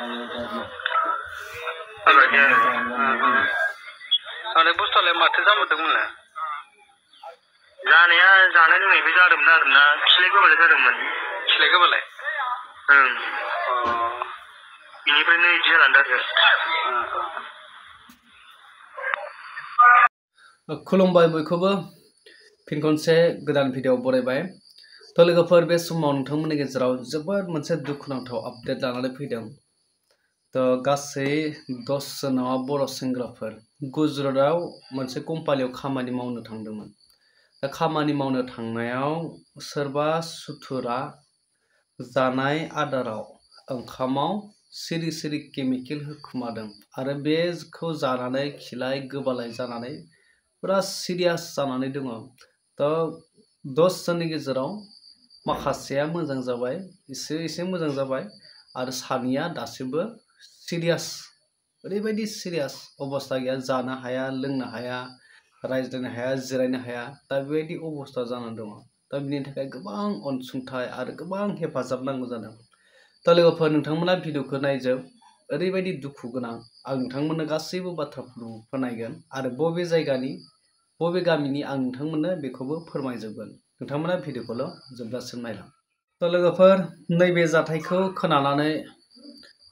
बेबायदि आरो बुस्थुआलाय माथो जाबोदोंमोन जानाया जानाय लोंनायबो जादोंमोन आरोना खिलाय गोबालाय जादोंमोन खिलाय गोबालाय बेनिफ्रायनो इदि जानानै आरो खुलुमबाय बयखौबो फिन खनसे गोदान भिडिअ बरायबाय तो लोगोफोर बे समाव नोंथांमोननि गेजेराव जोबोद मोनसे दुखुनांथाव आपडेट लानानै फैदों तो गासै 10 जन बर' सेंग्राफोर गुजरातआव मोनसे कम्पानियाव खामानि मावनो थांदोंमोन दा खामानि मावनो थांनायाव सोरबा सुथुरा जानाय आदाराव ओंखामाव सिरि सिरि केमिकेल होखुमादों आरो बेखौ जानानै खिलाय गोबालाय जानानै पुरा सिरियास जानानै दङ तो 10 जननि गेजेराव माखासेया मोजां जाबाय एसे मोजां जाबाय आरो सानैया दासिमबो सिरियास ओरैबायदि सिरियास अबस्था गैया जानो हाया लोंनो हाया रायज्लायनो हाया जिरायनो हाया दा बेबायदि अबस्था जानानै दङ दा बिनि थाखाय गोबां अनसुंथाय आरो गोबां हेफाजाब नांगौ जादों दा लोगोफोर नोंथांमोना भिडिअखौ नायजोब ओरैबायदि दुखु गोनां आं नोंथांमोननो गासैबो बाथ्राफोरखौ फोरमायगोन आरो बबे जायगानि बबे गामिनि आं नोंथांमोननो बेखौबो फोरमायजोबगोन नोंथांमोना भिडिअखौल' जोबजासिम नायलां तो लोगोफोर नैबे जाथायखौ खोनानानै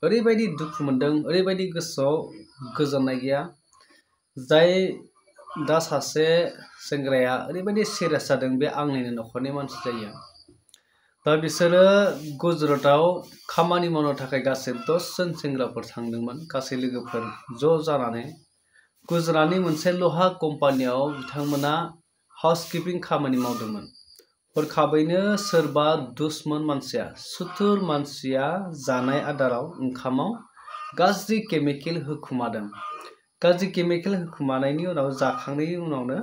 ओरैबायदि दुखु मोनदों ओरैबायदि गोसोआव गोजोननाय गैया जाय दा सासे सेंग्राया ओरैबायदि सिरियास जादों बे आंनिनो न'खरनि मानसि जायो दा बिसोरो गुजरातआव खामानि मावनो थाखाय गासै 10 जन सेंग्राफोर थांदोंमोन गासै लोगोफोर ज' जानानै गुजरातनि मोनसे लहा कम्पानियाव बिथांमोना हाउसकीपिं खामानि मावदोंमोन हरखाबैनो सोरबा दुश्मन मानसिया सुथुर मानसिया जानाय आदाराव ओंखामाव गाज्रि केमिकेल होखुमादों गाज्रि केमिकेल होखुमानायनि उनाव जाखांनायनि उनावनो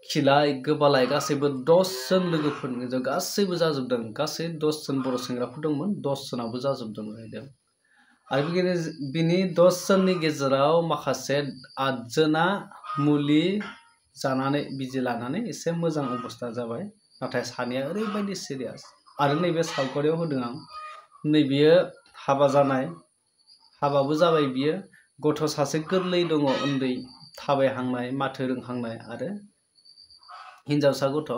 खिलाय गोबालाय गासैबो 10 जन लोगोफोरनि गेजेराव गासैबो जाजोबदों गासै 10 जन बर' सेंग्राफोर दंमोन 10 जनाबो जाजोबदों आरो बिनि 10 जननि गेजेराव माखासे 8 जना मुलि जानानै बिजि लानानै एसे मोजां अबस्था जाबाय नाथाय सानैया ओरैबायदि सिरियास आरो नैबे सावगारियाव होदों आं नैबेयो हाबा जानाय हाबाबो जाबाय बियो गथ' सासे गोरलै दङ उन्दै थाबायहांनाय माथो रोंहांनाय आरो हिनजावसा गथ'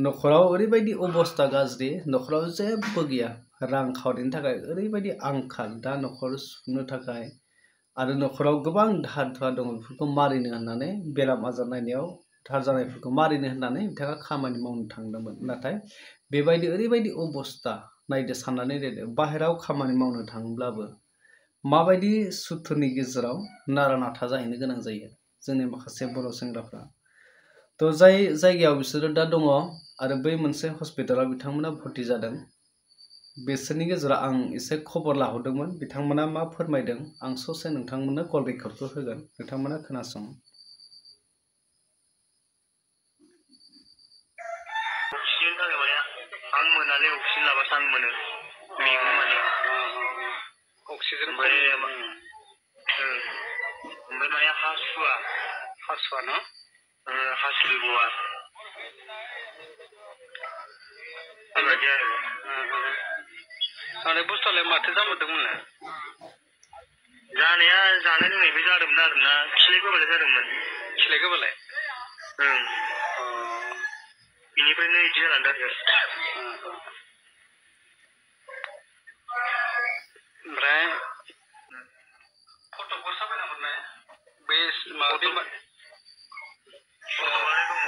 न'खराव ओरैबायदि अबस्था गाज्रि न'खराव जेबो गैया रां खावरिनि थाखाय ओरैबायदि आंखाल दा न'खर सुफुंनो थाखाय आरो न'खराव गोबां दाहार दुहार दङ बेफोरखौ मारिनो होननानै बेराम आजार नायनायाव दाहार जानायफोरखौ मारिनो होननानै बिथाङा खामानि मावनो थांदोंमोन नाथाय बेबायदि ओरैबायदि अबस्था नायदो साननानै नायदो बाहेरायाव खामानि मावनो थाङोब्लाबो माबायदि सुथुरनि गेजेराव नारा नाथा जाहैनो गोनां जायो जोंनि माखासे बर' सेंग्राफ्रा तो जाय जायगायाव बिसोरो दा दङ आरो बै मोनसे हस्पिटालाव बिथांमोना भर्ति जादों बिसोरनि गेजेराव आं एसे खबर लाहरदोंमोन बिथांमोना मा फोरमायदों आं ससे नोंथांमोननो कल रेकर्डखौ होगोन नोंथांमोना खोनासं अक्सिजेन थाखाय माने आं मोनालै अक्सिजेन लाबासो आं मोनो मेङो माने अक्सिजेन ओमफ्राय माने हासुआ न हासुआ बेबायदि आरो जानाय बुस्थुआलाय माथो जाबोदोंमोन जानाया जानाय लोंनायबो जादोंमोन आरोना खिलाय गोबालाय जादोंमोन खिलाय गोबालाय बेनिफ्रायनो इदि जानानै आरो ओमफ्राय फट'फोर साफायना हरनाय बे माबादि फट'आलाय दङ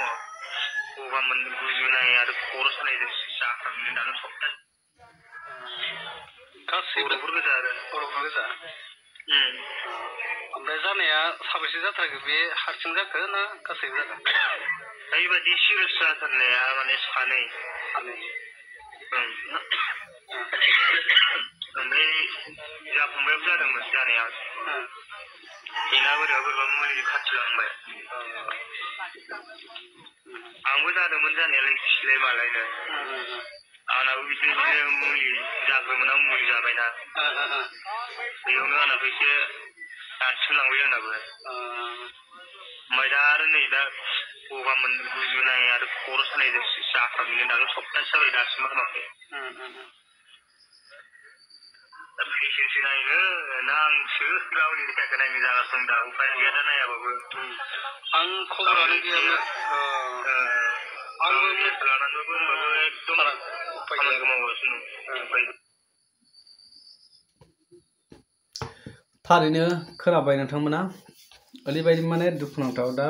गगा मोननाय गुजुनाय आरो खर' सानायजों जाखांनानै दानो सप्तासे गासै बर'फोर गोजा आरो बर'फोर गोजा ओमफ्राय जानाया साबैसे जाथारखो बे हारसिं जाखो ना गासैबो जाखो ओरैबायदि सिरियास जाथारनाया माने सानै ओमफ्राय जाफंबायाबो जादोंमोन जानाया बेना बोरैबा मुलि खाथिलांबाय आंबो जादोंमोन जानायालाय खिलाय मालायनो आंनाबो बिदिनो मुलि जाग्रोमोन आं मुलि जाबायना बेयावनो आंनाबो एसे दानसिनलांबाय आंनाबो ओमफ्राय दा आरो नै दा गगा मोननाय गुजुनाय आरो खर' सानायजों जाखांनानै दानो सप्तासे जाबाय दासिमबो हामाखै पेसेन्टसो नायनो ना आंसो गावनि देहाखौ नायनो जागासिनो दा उपाय गैया दा नायाबाबो आं खबरानो गैयामोन आंबो टेस्ट लानानैबो एकदम खामानिखौ मावगासिनो उपाय थारैनो खोनाबाय नोंथांमोना ओरैबायदि माने दुखुनांथाव दा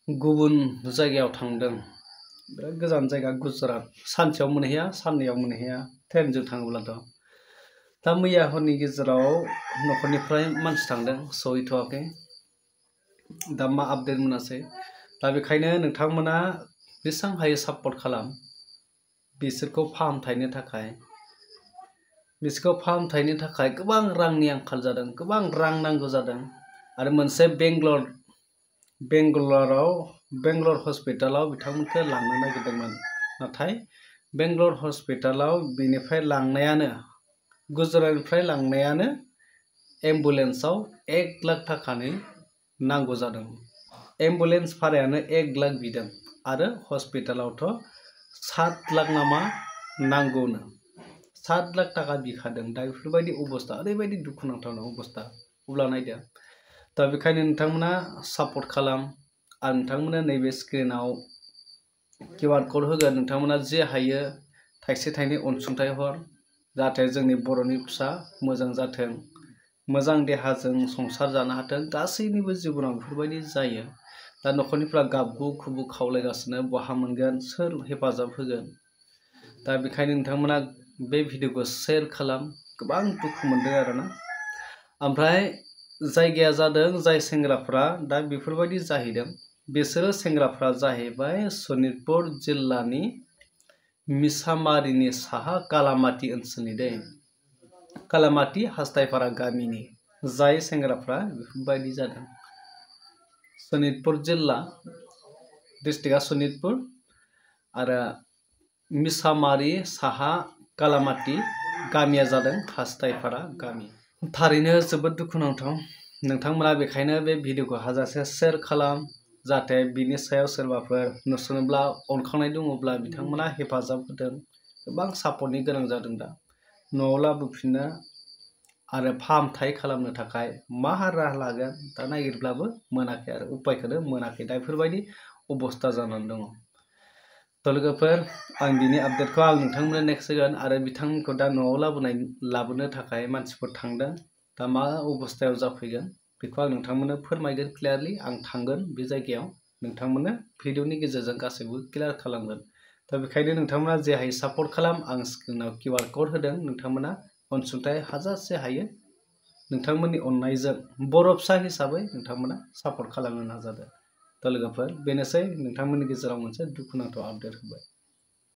गुबुन जायगायाव थांदों बिराद गोजान जायगा गुजरात सानसेयाव मोनहैया साननैयाव मोनहैया ट्रेनजों थाङोब्लाथ' दा मैया हरनि गेजेराव न'खरनिफ्राय मानसि थांदों सहैथ'वाखै दा मा आपडेट मोनासै दा बेखायनो नोंथांमोना बेसेबां हायो सापर्ट खालाम बिसोरखौ फाहामथायनो थाखाय गोबां रांनि आंखाल जादों गोबां रां नांगौ जादों आरो मोनसे बेंगलर हस्पिटालाव बिथांमोनखौ लांनो नागिरदोंमोन नाथाय बेंगलर हस्पिटालाव बिनिफ्राय लांनायानो गुजरातनिफ्राय लांनायानो एम्बुलेन्सआव 1 लाख थाखानि नांगौ जादों एम्बुलेन्स भारायानो 1 लाख बिदों आरो हस्पिटालावथ' 7 लाख नामा नांगौनो 7 लाख थाखा बिखादों दा बेफोरबायदि अबस्था ओरैबायदि दुखुनांथाव अबस्था अब्ला नायदो दा बेखायनो नोंथांमोना सापर्ट खालाम आं नोंथांमोना नैबे स्क्रिनाव QR क'ड होगोन नोंथांमोना जे हायो थाइसे थाइनै अनसुंथाइ हर जाहाथे जोंनि बर'नि फिसा मोजां जाथों मोजां देहाजों संसार जानो हाथों गासैनिबो जिबनाव बेफोरबायदि जायो दा न'खरनिफ्रा गाबगु खुबु खावलायगासिनो बहा मोनगोन सोर हेफाजाब होगोन दा बेखायनो नोंथांमोना बे भिडिअखौ शेयार खालाम गोबां दुखु मोनदों आरोना ओमफ्राय जायगाया जादों जाय सेंग्राफ्रा दा बेफोरबायदि जाहैदों बिसोरो सेंग्राफ्रा जाहैबाय सनितपुर जिल्लानि मिसामारिनि साहा कालामाटी ओनसोलनि दे कालामाटी हास्थायफारा गामिनि जाय सेंग्राफ्रा बेफोरबायदि जादों सनितपुर जिल्ला डिस्ट्रिक्टआ सनितपुर आरो मिसामारि साहा कालामाटी गामिया जादों हास्थायफारा गामि थारैनो जोबोद दुखुनांथाव नोंथांमोना बेखायनो बे भिडिअखौ हाजासे शेयार खालाम जाहाथे बिनि सायाव सोरबाफोर नुसनोब्ला अनखांनाय दङब्ला बिथांमोना हेफाजाब होदों गोबां सापर्टनि गोनां जादों दा न'आव लाबोफिननो आरो फाहामथाय खालामनो थाखाय मा राहा लागोन दा नागिरब्लाबो मोनाखै आरो उपायखौनो मोनाखै दा बेफोरबायदि अबस्था जानानै दङ थ' लोगोफोर आं बिनि आपडेटखौ आं नोंथांमोननो नेक्स्ट होगोन आरो बिथांमोनखौ दा न'आव लाबोनो थाखाय मानसिफोर थांदों दा मा अबस्थायाव जाफैगोन बेखौ आं नोंथांमोननो फोरमायगोन क्लियारलि आं थांगोन बे जायगायाव नोंथांमोननो भिडिअनि गेजेरजों गासैबो क्लियार खालामगोन दा बेखायनो नोंथांमोना जे हायो सापर्ट खालाम आं स्क्रिनाव QR क'ड होदों नोंथांमोना अनसुंथाइ हाजासे हायो नोंथांमोननि अननायजों बर' फिसा हिसाबै नोंथांमोना सापर्ट खालामनो नाजादो दा लोगोफोर बेनोसै नोंथांमोननि गेजेराव मोनसे दुखुनांथाव आपडेट होबाय